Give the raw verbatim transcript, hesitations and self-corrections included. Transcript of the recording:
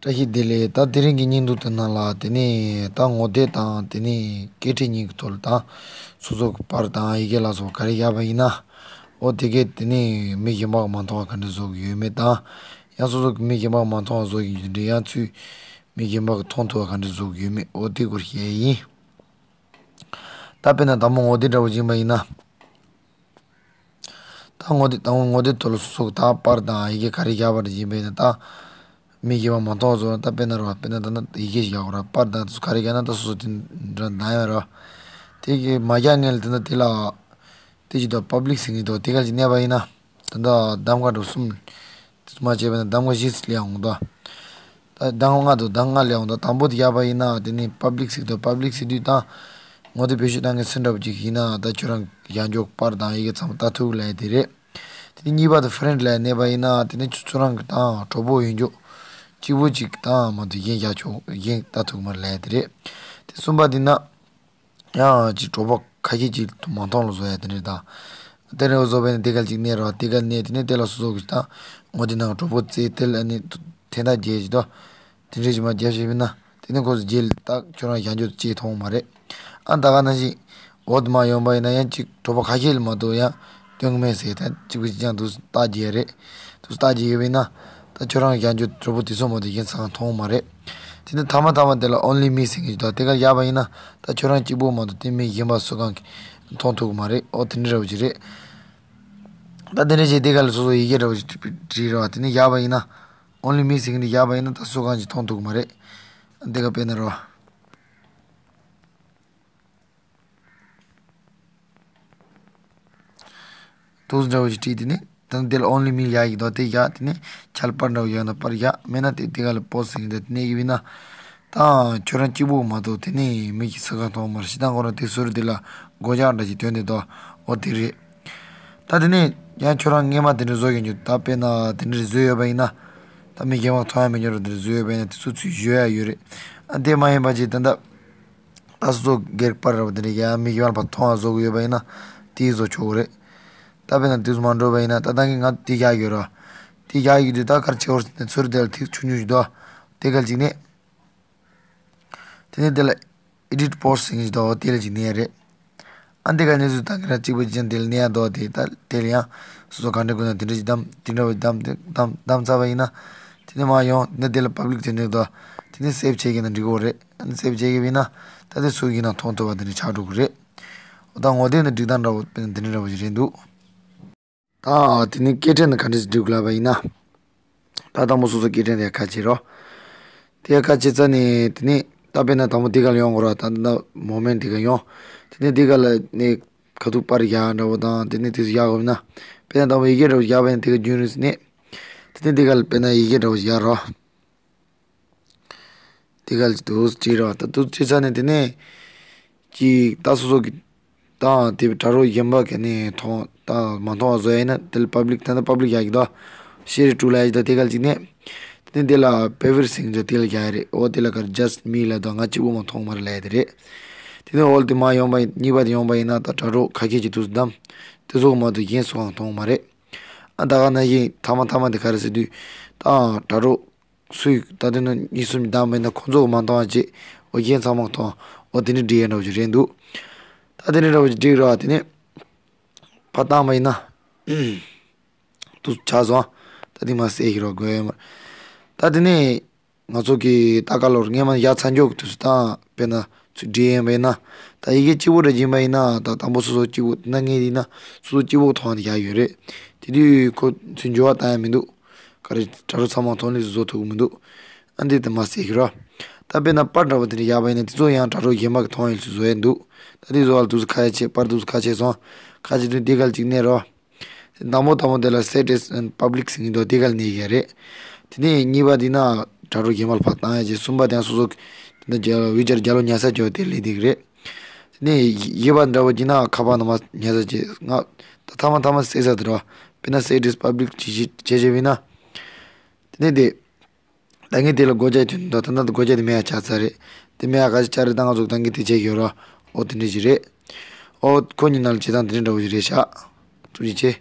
བཀྲ་ཤིས་བདེ་ལེགས། ད་དེ་རིང་གི་བརྙན་ཐུང་དེ་ནང་ལ་དེ་ནས་ད་ངོ་དེབ་དང་དེ་ནས་སྐད་འཕྲིན་གཉིས་ཀྱི་ཐོག་ལ་ད་སོ་སོ་གི་པར་དང་ཡི་གེ་ལ་སོགས་ག་རེ་བཞག་པ་ཡིན་ན། འོ་དེ་གས་དེ་ནས་མི་གཞན་པ་གིས་མ་མཐོང་བ་ག་འདྲ་བཟོ་གི་ཡོད་མེད་དང་། ཡང་སོ་སོ་གིས་མི་གཞན་པ་གིས་མ་མཐོང་བ་བཟོ་གི་ཡོད་དུས་ཡང་ཚུར་མི་གཞན་པ་གིས་མཐོང་ཐུབ་པ་ག་འདྲ་བཟོ་གི་ཡོད་མེད། འོ་དེ་སྐོར་བཤད་ཡིན། ད་དཔེར་ན་དང་པོ་ངོ་དེབ་འདྲ་བོ་ཅིག་ཡིན་པ་ཡིན་ན། ད་ངོ་དེབ་དང་པོ་ངོ་དེབ་ཐོག་ལ་སོ་སོ་གིས་ད་པར་དང་ཡི་གེ་ག་རེ་བཞག་པ་རེད་ཅེས་ཡིན་པ་ཡིན་ན། ད་མི་གཞན་པ་མ་མཐོང་བཟོ་ན། ད་དཔེར་ན་རོ། དཔེར་ན་ད་ན་ཡི་གེ་ཞིག་བཞག་དགོས་ར། པར་དང་དེ་ཚོ་ག་རེ་བཞག་ན་ད་སོ་སོ་དེ་འདྲ་འདང་ཡོད་ར། དེ་གི་མ་བཞག་སྔོན་ལ་དེ་འདྲ་དེ་ལ་དེ་ཅིག་ད་པབ་ལིག་ཟེར་གྱི་འདུག་དེ་ག་ཅིག་གནོན་པ་ཡིན་ན། ད་ལྟ་གདམ་ག་འདྲ་བོ་གསུམ། དེ་ཚོ་མ་བྱས་པ་ཡིན་ན་གདམ་ག་བཞི་ཙམ་སླེབས་ཡོང་གི་འདུག་ད་གདམ་ག་ལྔ་འདུག་གདམ་ག་ལྔ་སླེབས་ཡོང་གི་འདུག་དང་པོ་དེ་བཞག་པ་ཡིན་ན་དེ་ནི་པབ་ལིག་ཟེར་གྱི་འདུག་པབ་ལིག་ཟེར་དུས་ད་ངོ་དེབ་བེད་སྤྱོད་གཏོང་མཁན་སུ་འདྲ་བོ་ཅིག་ཡིན་ན་ད་ཁྱོད་རང་གི་ཡང་འཇོག་པར་དང་ཡི་གེ་ཚང་མ་ལྟ་ཐུབ་ལབ་ཡ་དེ་རེད། དེ་ནི་གཉིས་པ་དེ་ཕ་རེན་ཌི་ལབ་ཡ་གནོན་པ་ཡིན་ན་དེ་ནི་ཁྱོད་ཚོ་རང་གི་ད་གྲོགས་པོ་ཡོད་འཇོག་གཅིག་པོ་ཅིག་ད་མ་གཏོགས་གཞན་བཞག་ཆོག་གཞན་ལྟ་ཐུབ་ཀྱི་མ་རེད་ལབ་ཡ་དེ་རེད། དེ་གསུམ་པ་དེ་ན། ཡང་ཅིག་གྲོགས་པོ་ཁ་ཤས་ཅིག་མ་མཐོང་ལ་བཟོ་ཡ་དེ་འདྲ་དང་། དེ་འདྲ་བཟོ་བས་ན་དེ་ག་ཅིག་གནོན་རོགས། དེ་ག་གནོན་དེ་ནས་དེ་ལ་སོ་སོ་གི་ད་ངོ་དེབ་ནང་གྲོགས་པོ་བཙལ་དེ་ལ་ནི་དེ་འདྲ་བརྒྱབ་ཅིག་ད། དེ་འདྲ་ཅིག་མར་བརྒྱབ་ཤེས་པས་ན་དེ་ནས་ཁོ་ཚོ་རྗེས་ལ་ད་ཁྱོད་རང་ཡང་འཇོག་ཅིག་མཐོང་མ་རེད། ཨ་ད་ག་ནང་བཞིན་འོ་དེ་མར་ཡོང་པ་ཡིན་ན་ཡང་ཅིག་གྲོགས་པོ་ཁ་ཤས་ལ་མ་གཏོགས་ཡང་སྟོན་གི་མེད་ཟེར། ད་གཅིག་པུ་གཅིག་རྐྱང་དུ་བལྟ་རྒྱུ་རེད། དུ་བལྟ་རྒྱུ་ཡོད་པས་ན། ད་ཁྱོད་རང་ཡང་འཇོག་གྲོགས་པོ་དེ་ཚོ་མ་གཏོགས་གཞན་ཚང་མཐོང་མ་རེད། དེ་ནས་མཐའ་མ་མཐའ་མ་དེ་ལ་Only Me ཟེར་མཁན་ཞིག་འདུག་དེ་ག་བཞག་པ་ཡིན་ན་ད་ཁྱོད་རང་གཅིག་པོ་མ་གཏོགས་དེ་མི་གཞན་པ་སུ་གང་གིས་མཐོང་ཐུབ་ཀྱི་མ་རེད། ཨོ་དེ་འདྲ་འདྲ་བོ་ཅིག་རེད། ད་དེ་འདྲ་བྱས་དེ་ག་ལ་སོ་སོ་ཡི་གེ་འདྲ་བོ་ཞིག་བྲིས་རོགས། དེ་ནས་བཞག་པ་ཡིན་ན། Only Me ཟེར་མཁན་དེ་བཞག་པ་ཡིན་ན་ད་སུ་གང་ཞིག་མཐོང་ཐུབ་ཀྱི་མ་རེད། དེ་ག་དཔེར་ན་རོ། དུས་འདྲ་བོ་ཞིག་བྲིས། དེ་ནས་ད་དེ་ལ་Only Me བཞག་ཡིག་དོ་དེ་བཞག་དེ་ནས་ཁྱད་པར་འདྲ་བོ་ཡོད་ན་པར་བཞག་མེད་ན་དེ་དེ་ག་ལ་པོ་སི་ཟེར་གྱི་འདུག་དེ་ནས་ཡིན་ན། ད་ཁྱོད་རང་གཅིག་པོ་མ་གཏོགས་དེ་ནས་མི་གཞན་སུ་གང་མཐོང་མ་རེད། སྤྱིར་བཏང་ཁོ་རང་དེ་ཟུར་དེ་ལ་སྒོ་ལྕགས་འདྲ་ཞིག་སྟོན་དེ་དོ། འོ་དེ་རེད། ད་དེ་ནས་ཡང་ཁྱོད་རང་སྔོན་མ་དེ་འདྲ་བཟོ་གི་འདུག་ད་དཔེར་ན་དེ་འདྲ་བཟོས་ཡོད་པ་ཡིན་ན། ད་མི་གཞན་པ་མཐོང་ཡ་མི་འགྱུར་བ་དེ་འདྲ་བཟོས་ཡོད་པ་ཡིན་ན་དེ་ཚོ་ཚུར་བཞོ་ཡ་ཡོད་རེད། ཨ་དེ་མ་ཡིན་པ་ཅིག་ད་ལྟ། ད་སོ་སོ་སྒེར་པར་ར་བ་དེ་འདྲ་ཡ་མི་གཞན་པ་མཐོང་བ་བཟོ་གི་ཡོད་པ་ཡིན་ན་དེ་བཟོ་ཆོག་གི་རེད། ད་དཔེར་ན་དེ་ཚོ་མ་འགྲོ་བ་ཡིན་ན་ད་ལྟ་ངས་ང་དེ་བཞག་ཡོད་ར། དེ་བཞག་ཡོད་དུས་ད་ག་རེ་བྱེད་དགོས་ཟེར་ན་ཚུར་དེ་ལ་ཐིག་ཆུང་ཆུང་ཞིག་འདུག་དེ་ག་ལ་ཅིག་ནས། དེ་ནས་དེ་ལ་Edit Post ཟེར་མཁན་ཞིག་འདུག་དེ་ལ་ཅིག་ནས་རེད། ཨ་འདི་ག་ནས་ཚུར་ད་ག་ར་གཅིག་པ་ཅན་དེ་ལ་ནས་འདུག་དེ་ད་དེ་ལ་ཡང་སོ་སོ་ག་འདྲ་དགོས་ན་དེ་འདྲ་ཞིག་བདམས་དེ་འདྲ་བ་བདམས་དེ་བདམས་བདམས་ཚར་བ་ཡིན་ན། དེ་ནས་མར་ཡོང་དེ་ནས་དེ་ལ་པབ་ལིག་དེ་འདྲ་འདུག་དེ་ནས་སེབ་བྱེད་ཀྱི་ན་འགྲིག་གི་རེད། ཨ་ནི་སེབ་བྱེད་ཀྱི་ཡིན་ན་ད་དེ་སུ་ཡིན་ན་མཐོང་ཐུབ་པ་དེ་འདྲ་ཆགས་འགྲོ་གི་རེད། འོ་ད་ངོ་དེབ་ནི་སྒྲིག་སྟངས་འདྲ་བོ་དཔེར་ན་དེ་འདྲ་འདྲ་བོ་ཞིག་རེད་འདུག་ད་དེ་ནས་སྐད་འཕྲིན་ནི་ག་འདྲ་ཞིག་སྒྲིག་དགོས་ལབ་པ་ཡིན་ན། ད་དང་པོ་སོ་སོ་སྐད་འཕྲིན་དེ་ཁ་ཕྱེ་རོགས། དེ་ཁ་ཕྱེ་ཚར་ནས་དེ་ནས་ད་དཔེར་ན་དང་པོ་འདི་ག་ལ་ཡོང་དགོས་ར། ད་ད་མོ་མེན་འདི་ག་ཡོང་། དེ་ནས་འདི་ག་ལ་ནས་ཁ་ཐུག་པར་བཞག་འདྲ་བོ་དང་དེ་ནས་དེ་ཚོ་བཞག་དགོས་ན། དཔེར་ན་དང་པོ་ཡི་གེ་འདྲ་བོ་བཞག་པ་ཡིན་ན་དེ་ག་རྒྱུན་རིང་ནས། དེ་ནས་འདི་ག་ལ་དཔེར་ན་ཡི་གེ་འདྲ་བོ་བཞག་རོགས། དེ་ག་ལ་དུ་བྲིས་རོགས། ད་དུ་བྲིས་ཚར་ནས་དེ་ནས་ཀྱི་ད་སོ་སོ་གི་ད་དེ་དྲ་གྲོགས་གཞན་པ་ག་ནས་མཐོང་ད་མ་མཐོང་བ་བཟོ་ཡ་ཡིན་ན་དེ་ལ་པབ་ལིག་ད་ལྟ་པབ་ལིག་བཞག་གི་འདུག་ཤེར་ཊུ་ལབ་ཡ་ཞིག་འདུག་དེ་ག་ལ་ཅིག་ནས། དེ་ནས་དེ་ལ་ཕེ་ཝར་ཟེར་གྱི་འདུག་དེ་ལ་བཞག་ཡ་རེད། འོ་དེ་ལ་ག་རེ་Just Me ལབ་འདུག་ང་གཅིག་པོ་མ་མཐོང་མ་རེད་ལབ་ཡ་དེ་རེད། དེ་ནས་འོ་དེ་མར་ཡོང་པ་ཡིན་གཉིས་པ་དེ་ཡོང་པ་ཡིན་ན་ད་དྲ་གྲོགས་ཁ་ཤས་ཀྱིས་དུ་བདམས། དེ་ཚོ་མ་གཏོགས་གཞན་སུ་གང་མཐོང་མ་རེད། ཨ་ད་ག་ནང་བཞིན་མཐའ་མ་མཐའ་མ་དེ་ག་རེ་ཟེར་དུས། ད་དྲ་གྲོགས་སུས་ད་དེ་ནང་གཉིས་གསུམ་བདམས་པ་ཡིན་ན་ཁོང་ཚོ་གིས་མ་མཐོང་བ་བྱས། འོ་གཞན་ཚང་མ་མཐོང་། འོ་དེ་འདྲ་འབྲི་ཡ་འདྲ་བོ་ཞིག་རེད་འདུག་ད་དེ་འདྲ་འདྲ་བོ་ཞིག་བྲིས་རོགས། དེ་ནས་ཕར་བཏང་པ་ཡིན་ན། དུ་ཆགས་སོང་། ད་དེ་མར་སེལ་ཞིག་རོགས་དགོས་ཡོད་མ་རེད། ད་དེ་ནས་ང་ཚོ་གི་ད་ག་ལོར་སྔས་མ་ཡར་མཚམས་འཇོག་གི་དུས་སུ་ད་དཔེར་ན་ཚུར་བྲིས་ཡིན་པ་ཡིན་ན། ད་ཡི་གེ་གཅིག་པོ་འདྲ་ཡིན་པ་ཡིན་ན་ད་དང་པོ་སོ་སོ་གཅིག་པོ་དེ་ན་ངས་ཡིན་ན་སོ་སོ་གཅིག་པོ་མཐོང་བ་དེ་ཡག་ཡོད་རེད། དེ་དུས་ཁོ་ཚུར་འགྱུར་བ་བཏང་ཡ་མི་འདུག་ག་རེ་དྲ་གྲོགས་ཚང་མ་མཐོང་ལེ་བཟོ་ཐུབ་ཀྱི་མི་འདུག་ཨ་འདི་དེ་མར་སེལ་ཞིག་རོགས། ད་དཔེར་ན་པར་འདྲ་བོ་དེ་འདྲ་བཞག་པ་ཡིན་ན་དེ་ཚོ་ཡང་དྲ་གྲོགས་གཞན་པ་གིས་མཐོང་ཡ་ལ་ཚུར་བཟོ་ཡ་འདུག་ད་དེ་བཟོ་བ་ལ་དུས་སུ་ཁ་ཡ་ཆེ་པར་དུས་སུ་ཁ་ཕྱེ་སོང་། ཁ་ཕྱེ་དུས་འདི་ག་ལ་ཅིག་གནོན་རོགས། དང་པོ་དང་པོ་དེ་ལ་Set as Public ཟེར་གྱི་འདུག་དེ་ག་ལ་གནོན་ཡ་རེད། དེ་ནས་གཉིས་པ་དེ་ན་དྲ་གྲོགས་གཞན་པ་ལ་ཕར་བཏང་ཡ་བྱས། གསུམ་པ་དེ་ཡང་སོ་སོ་གི་དེ་ན་རྒྱ་ལོ་ཝི་ཆེཊ་རྒྱ་ལོ་ཉར་ས་བྱས་པ་དེ་སླེབས་བསྡད་ཀྱི་རེད། དེ་ནས་བཞི་པ་འདྲ་བོ་བྱས་ན་ཁ་པར་ནང་མར་ཉར་ས་བྱས། ང་ད་མཐའ་མ་མཐའ་མ་གསལ་ས་དེ་རེད་བ། དཔེར་ན་Set as Public བྱས་བྱས་བྱས་པ་ཡིན་ན། དེ་ནས་དེ། ད་ངས་དེ་ལ་སྒོ་རྒྱག་དུས་ད་ད་ད་སྒོ་རྒྱག་དེ་མེད་ཡ་ཆགས་ཚར་རེད། དེ་མེད་ཡ་ག་ཅི་ཆགས་རེད། ད་ང་ཚོ་ད་ངས་དེ་བྱེད་ཀྱི་ཡོད་ར། ཨོ་དེ་འདྲ་ཞིག་རེད། ཨོ་ཁོ་གཉིས་ནང་ལ་བྱེད་སྟངས་དེ་འདྲ་འདྲ་བོ་ཞིག་རེད་ཤག་ཐུགས་རྗེ་ཆེ།